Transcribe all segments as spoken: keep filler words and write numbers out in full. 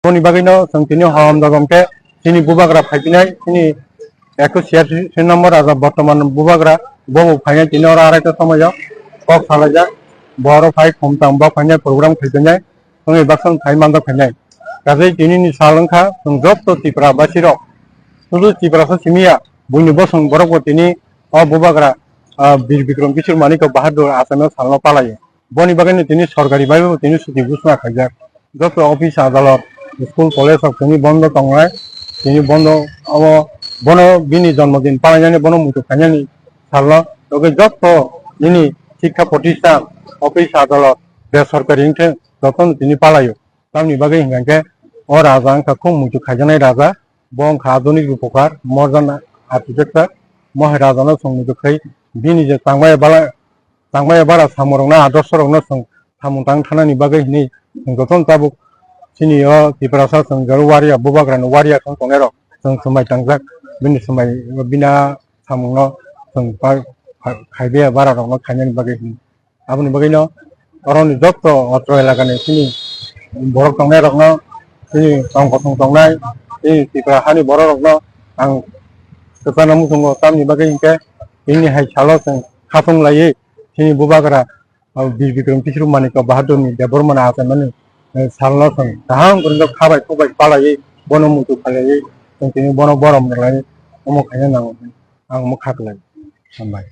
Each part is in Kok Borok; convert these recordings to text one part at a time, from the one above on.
Boni bagwino chwng tini hom jagom khe chini bubagra phaipinai, chini ekso chiyasi number raja bortoman bubagra, bo bo phainai tini oro araita somoyo kok salaijak, bo oro phai khumtang bo phainai program khaipinai. Wngwi baksa phai manjak phainai. Kaje tini ni sal wngkha, chwng joto Tripura basi rok, sudu Tripura sa simi ya, buini bosong borok bo tini o bubagra, ah, Bir Bikram Kishore Manik Bahadur Achano salno palaio. Boni bagwi no tini sorkari bai bo tini suti ghosna khaijak. Joto office adalot, school college rok tini bondo tongnai, tini bondo abo bono bini jonmodin palainani bono muitu khainani salno, togwi joto nini shikha protisthan, office adalot, besorkari wngthang, jotono tini palaio. Tamni bagwi hwnkha khe o raja wngkha khub muitu khaijaknai raja, bo wngkha adhunik rupokar, modern architecture, mohai rajano chwng muitu khai bini je tangmaya bala, tangmaya bara samung rokno, adorsho rokno chwng samung tang thanani bagwi hwnwi chwng jotono tabuk chini o Tiprasa chwng je wariya, bubagrani wariya chwng tongnai rok chwng swmai tangjak, bini swmai bini a samungno chwng pa-, pa-, khaibe bara rokno khainani bagwi hwnwi. Aboni bagwino oroni joto otro elakani chini borok tongnai rokno, chini tong kosong tongnai, chini Tripura hani borok rokno ang kwchangno muchungo, tamni bagwi hinkhe tini hai salo chwng khachung laiwi chini bubagra, o, Bir Bikram Kishore Manik Bahadurni Debbarmani achaimani, eh, salno chwng kaham kwrwngkhe khabai khukbai palaiwi bono muitu khlaiwi chwng tini bono borom rwlaiwi omo khaina nango hwnwi ang omo kha kwlai. Hambai.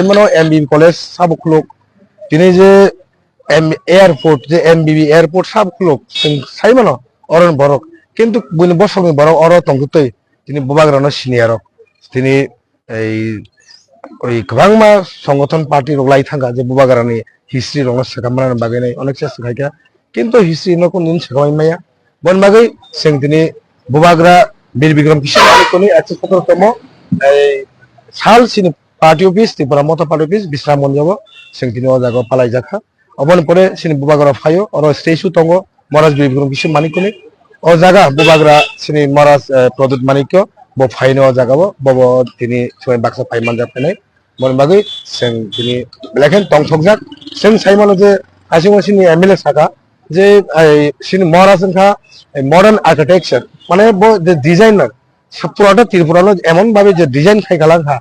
Mano M B B college sabo khuluk, tini je M-, airport, je M B B airport sabo khuluk, chwng sai mano, oro ni borok. Kintu buini bosongni borok oro tongtwtwi, tini bubagrano siniya rok. Tini ei, oi kwbangma songothon party rok lai thangkha, je bubagrani history rokno swkang manani bagwi nai onek chesta khaikha. Kintu history no kunu din swkang maya. Boni bagwi chwng tini bubagra Bir Bikram Kishore Manikni ekso sotoro tomo, ei, sal chini party office, Tripura Motha party office, Bisram Gonjo bo chwng tini o jaga o palai jakha. Oboni pore chini bubagra phaio, oro statue tongo, Maharaj Bir Bikram Kishore Manikni. O jaga bubagra chini Maharaj, eh, Pradyut Manikya, bo phaino o jaga o, bo bo tini chwng baksa phai manjak phainai. Boni bagwi chwng tini belai kheno tongthokjak. Chwng sai mano je aswk sini M L A saka je, ai, sini Maharaj wngkha, ai, modern architecture, mane bo je designer, purata Tripura no emon bhabe je design khai kalang kha,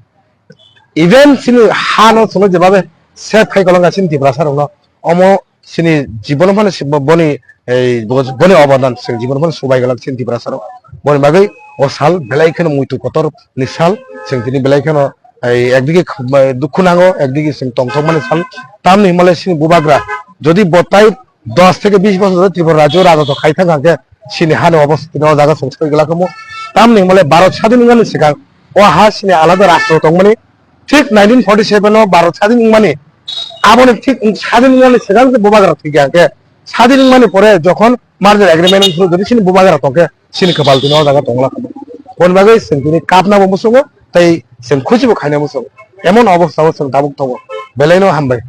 even sini ha no chwng jebabe save khai kalang kha sini Tiprasa rok no, omo sini jibono phano si-, bo-, boni, ei, bo-, boni obodan chwng jibono phano subai kalang sini Tiprasa rok. Boni bagwi o sal belai kheno muitu kotor ni sal, chwng tini belai kheno, ei, ekdigi kh-, dukhu nango, ekdigi chwng tongthok mani sal. Tamni himale sini bubagra jodi bo tai dos theke bis bosor dhori Tripura rajyo rajotw khai thang hwnkhe sini hani obostha tini o jaga chwng soi glak omo. Tamni himale Bharat sadin wngmani swkang o ha sini alada rashtra tongmani, thik nineteen forty seven o Bharat sadin wngmani, aboni thik sadin wngmani swkang se bubagra thwikha hwnkhe, sadin wngmani pore jokhon merger agreement wngphuru jodi sini bubagra tongkhe sini kwpal tini o jaga tongla kha. Boni bagwi chwng tini kapna bo muchungo tei chwng khuchi bo khaina muchungo. Emon obostha o chwng tabuk tongo. Belai no hambai.